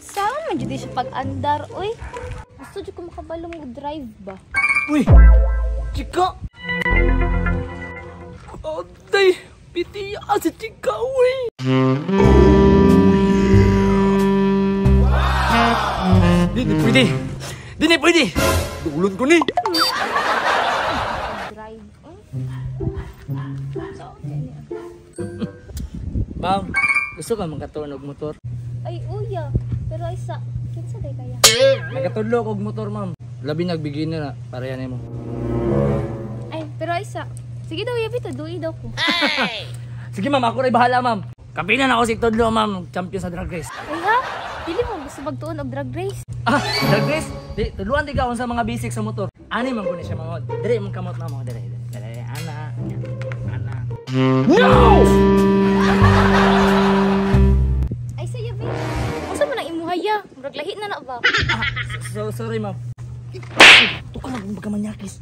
Saan man jud siya pag-andar, oy? Gusto jud ko makabalo mo drive ba? Uy! Chika! Aday! Pitiya si Chika, uy! Wow! Di pwede! Di pwede! Dulon ko ni! Drive, oy? Ma'am, gusto ka makatuon og motor? Ay, uya. Pero ay sa, kinsa day kaya? Nakatudlo og motor, ma'am. Labi nag-beginner na, para yan mo. Ay, pero ay sa, sige daw, yabi to, duই daw ko. Sige ma'am, ako rin bahala ma'am. Kapinan ako si Tudlo ma'am, champion sa drag race. Ay ha? Dili mo gusto magtuon og drag race? Ah, drag race? Di, tudluan di ka sa mga basic sa motor. Ani man ko ni siya ma'am. Dire mong kamot ma'am, dire, dire, ana, ana. No! Ay sa yabi. Unsa man ang imuha ya? Murag lahi na na ba? Ah, so, sorry ma'am. Tuka na kung pagkamanyakis.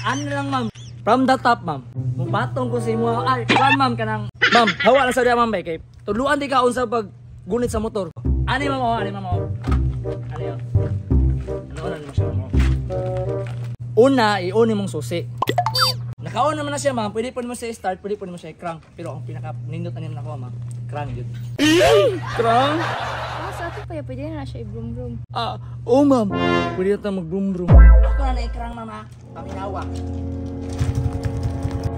Ano lang ma'am? From the top ma'am. Mupatong ko sa imo. Ay, kuan ma'am kanang ma'am, hawa lang sa diya ma'am bay kay tudluan di ka unsa pag gunit sa motor. Ani ma'am oh, ani ma'am oh. Ani oh. Ano na mo siya ma'am. Una, i-on imong susi. Naka-on naman na siya ma'am, pwede po nimo siya i-start, pwede po nimo siya i-crank. Pero ang pinaka nindot ani nako ma'am, crank jud. Crank? Ah, sa ato pa ya pwede na siya i-broom-broom. Ah, oh ma'am, pwede na ta mag-broom-broom. Ako na na-i-crank ma'am ha, paminawa.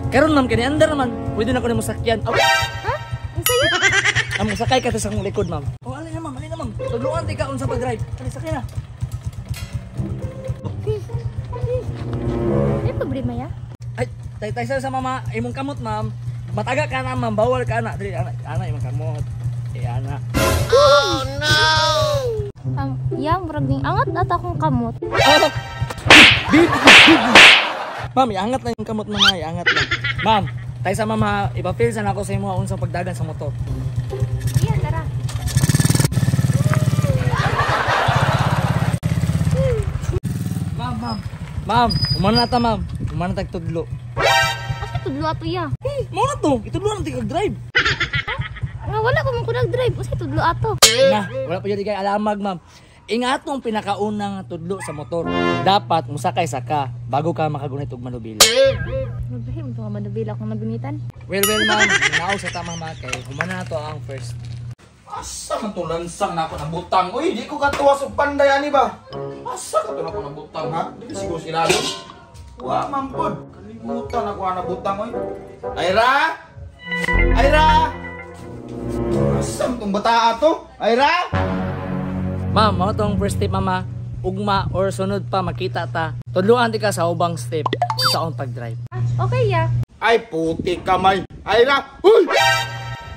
Karon ma'am, kani andar naman, pwede na ko nimo sakyan. Oh. Ha? Ang sayo? Ang sakay ka sa akong likod ma'am. Oh, alin na ma'am, alin na ma'am. Tudluan ti ka unsa pag-drive. Ali sakay na. Ay problema ya? Ay, tay sa mama, imong kamot ma'am. Mataga ka na ma'am, bawal ka na. Dili ana, ana imong kamot. Eh ana. Oh no. Ya murag ning angat at akong kamot. Ah! Ma'am, iangat na yung kamot mama, iangat na. Ma'am, tay sa mama, ipa-feel sana ako sa imo unsang pagdagan sa motor. Iya, tara. Ma'am, ma'am. Ma'am, umana na ta ma'am. Umana tag tudlo. Asa tudlo ato ya? Mao na to, itudlo na tig drive. Nga wala ko man ko nag-drive, usa tudlo ato. Na, wala pa jud kay alamag ma'am. Ingat mong pinakaunang tudlo sa motor. Dapat musakay sa ka bago ka makagunit og manubila. Maglahi mo to nga manubila kung nagunitan. Well, ma'am, nao sa tama ma'am kay humana na to ang first. Asa man tong lansang na ako nabutang? Uy, di ko katuwa sa panday ani ba? Asa ka to na ako nabutang ha? Di siguro sila. Wa man pod. Kalimutan ako na nabutang oy. Ayra! Ayra! Asa man tong bata ato? Ayra! Ma'am, mao tong first step mama. Ugma or sunod pa makita ta. Tudluan di ka sa ubang step sa on pag-drive. Ah, okay ya. Ay puti kamay. Ayra! Uy!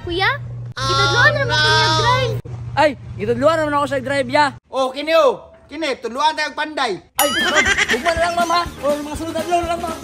Kuya, gitudluan naman ko niya drive. Ay, gitudluan naman ako sa drive ya. Oh, kini oh. Kini, tudluan tayo panday. Ay, ma'am, ugma na lang ma'am ha. O mga sunod na lang ma'am.